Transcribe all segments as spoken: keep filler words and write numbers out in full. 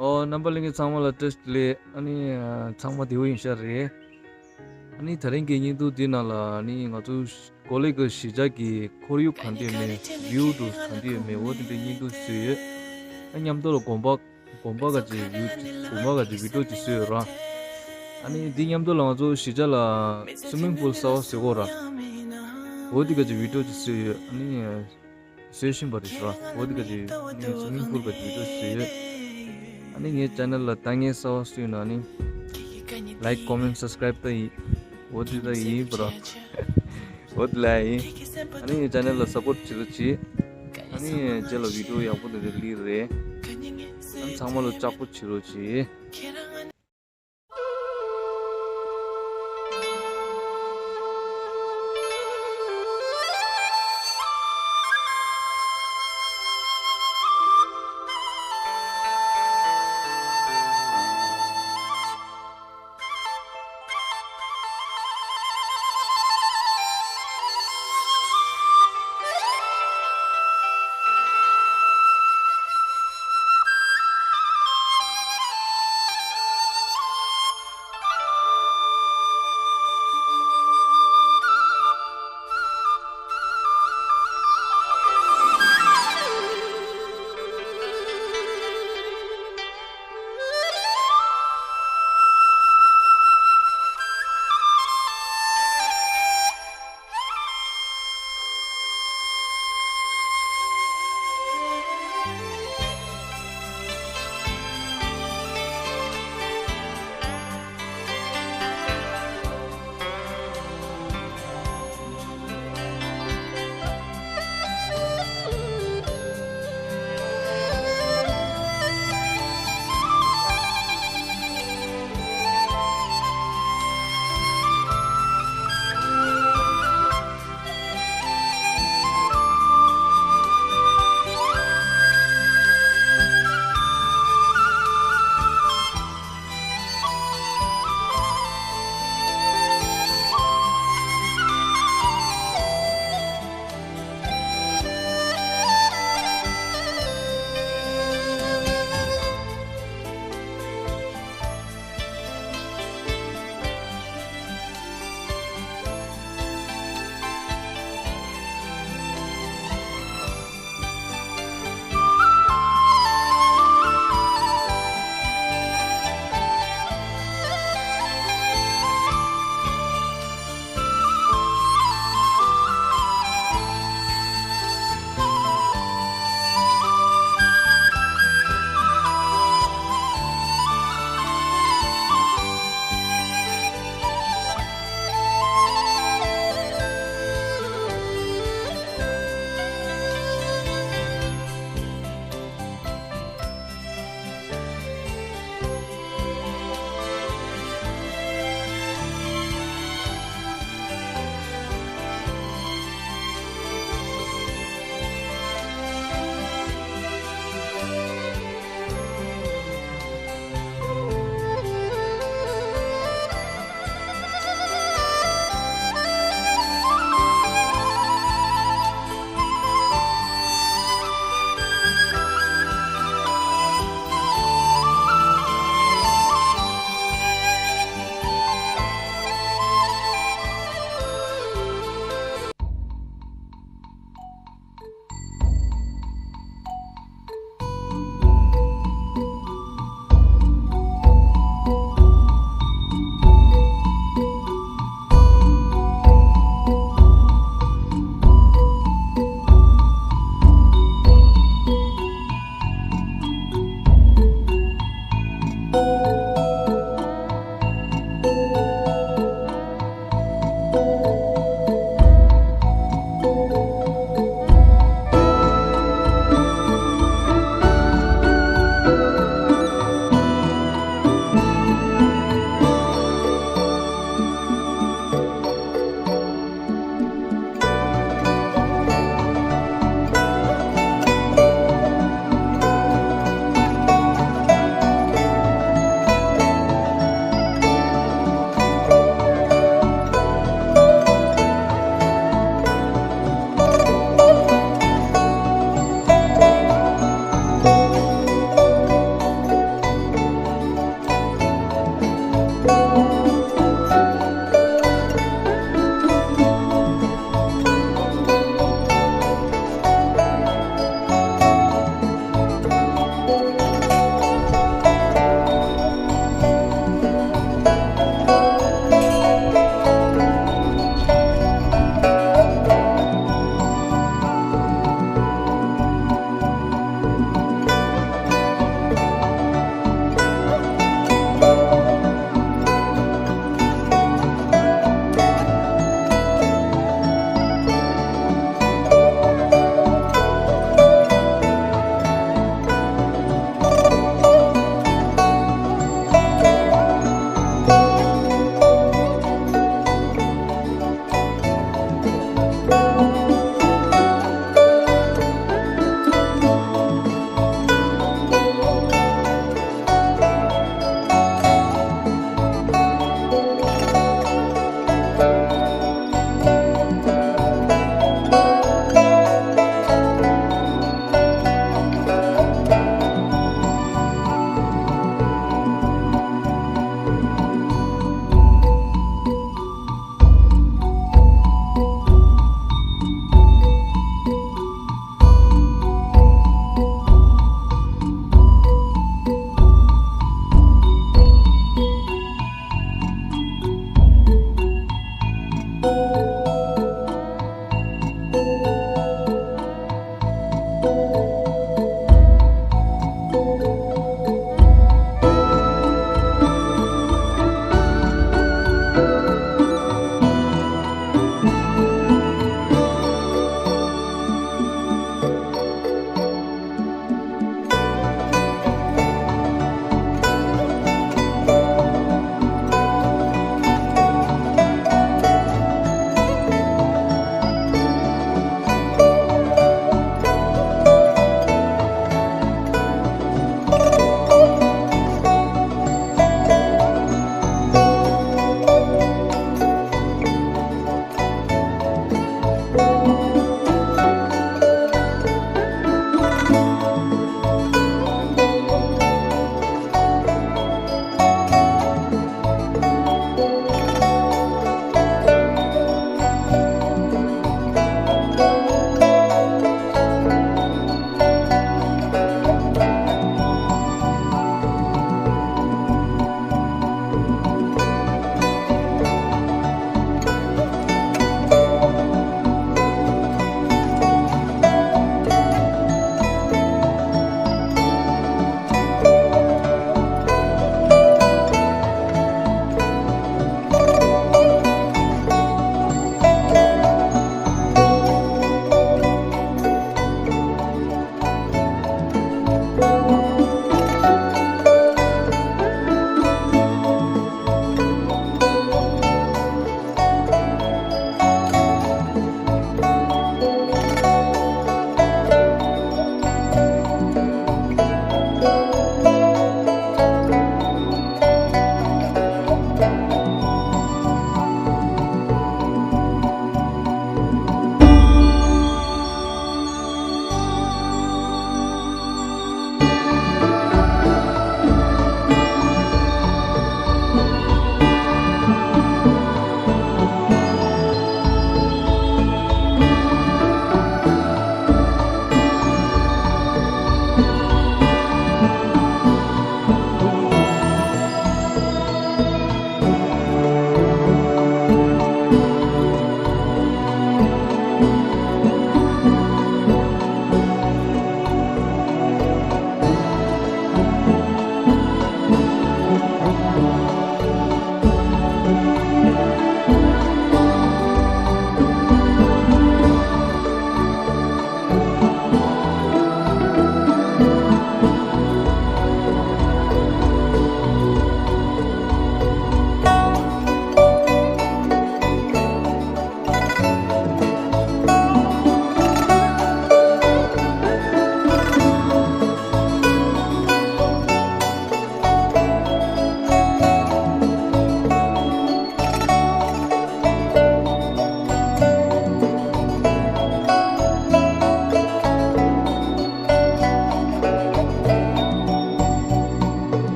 ཨོ། རྣམ་པ་ལྷན་རྒྱས་ཚང་མ་ལ་བཀྲ་ཤིས་བདེ་ལེགས། ཨ་ནི་ཚང་མ་བདེ་པོ་ཡིན་ཤག་རེད། ཨ་ནི་དེ་རིང་གི་བརྙན་ཐུང་འདི་ནང་ལ་ཨ་ནི་ང་ཚོ་གོ་ལའི་གི་གཞིས་ཆགས་ཀྱི་ཁོར་ཡུག་ག་འདྲ་ཡོད་མེད། བིའུ་དུ་ག་འདྲ་ཡོད་མེད། འོ་དེ་འདྲའི་བརྙན་ཐུང་བཟོས་ཡོད། ཨ་མཉམ་དུ་ལ་དགོན་པ་དགོན་པ་ག་ཅིག་བིའུ་དགོན་པ་ག་ཅིག་བི་ཌིའོ་ཅིག་བཟོས་ཡོད་ར། ཨ་ནི་འདི་མཉམ་དུ་ལ་ང་ཚོ་གཞིས་ཆགས་ལ་སུའི་མིང་པུལ་གསར་པ་བཟོས་གོ་ར། འོ་དེ་ག་ཅིག་བི་ཌིའོ་ཅིག་བཟོས་ཡོད། ཨ་ནི་བཟོས་བཞིན་པ་རེད་ཤག་འོ་དེ་ག་ཅིག་ཨ་ནི་སུའི་མིང་པུལ་ག་ཅིག་བི་ཌིའོ་བཟོས་ཡོད། ཨ་ནི་ངའི་ཆེ་ནལ་ལ་ལྟ་མཁན་གསར་པ་སུ་ཡིན་ན་ཨ་ནི་ལའིཀ་ཀོ་མེན་སབ་སི་ཀ་རའིབ་ད་ཡིན། འོ་དེ་ད་ཡིན་པ་ར། འོ་དེ་ལ་ཡིན། ཨ་ནི་ངའི་ཆེ་ནལ་ལ་སབ་པོརཊ་བྱེད་རོགས་གྱིས། ཨ་ནི་རྗེས་ལ་བི་ཌིའོ་ཡག་པོ་དེ་འདྲ་སླེབས་རེད། ཨ་ནི་ཚང་མ་ལ་ལྕགས་པོ་བྱེད་རོགས་གྱིས།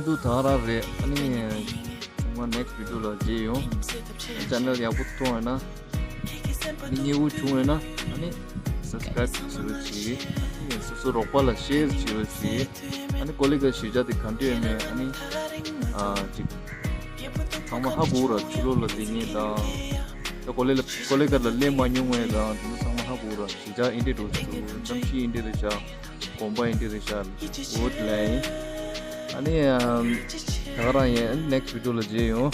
ད་ག་རང་རེད། ཨ་ནི་ཚང་མ་next video་ལ་མཇལ་ཡོང་། channel་ཡག་པོ་མཐོང་ཡོད་ན། ཨ་ནི་མཉེས་པོ་བྱུང་ཡོད་ན། ཨ་ནི་subscribe་བྱེད་རོགས་གྱིས། ཨ་ནི་སོ་སོ་རོགས་པ་ལ་share་བྱེད་རོགས་གྱིས། ཨ་ནི་ཀོ་ལི་གྷལ་གཞིས་ཆགས་དེ་ག་འདྲ་ཡོད་མེད། ཨ་ནི་ཨ་ཅིག་ཚང་མ་ཧ་གོ་ར། ཕྱི་ལོགས་ལ་བསྡད་མཁན་དང་། ད་ཀོ་ལི་ལ་ཀོ་ལི་གྷལ་ལ་སླེབས་མ་མྱོང་མཁན་དང་དེ་ཚོ་ཚང་མ་ཧ་གོ་ར། གཞིས་ཆགས་འདི་འདྲ་འདུག་གཏམ་གཤིས་འདི་འདྲ་རེད་ཤག་དགོན་པ་འདི་འདྲ་རེད་ཤག་འོ་དེ་ལ་ཡིན། ཨ་ནི་ཨམ། ད་ག་རང་ཡིན། next video་ལ་མཇལ་ཡོང་།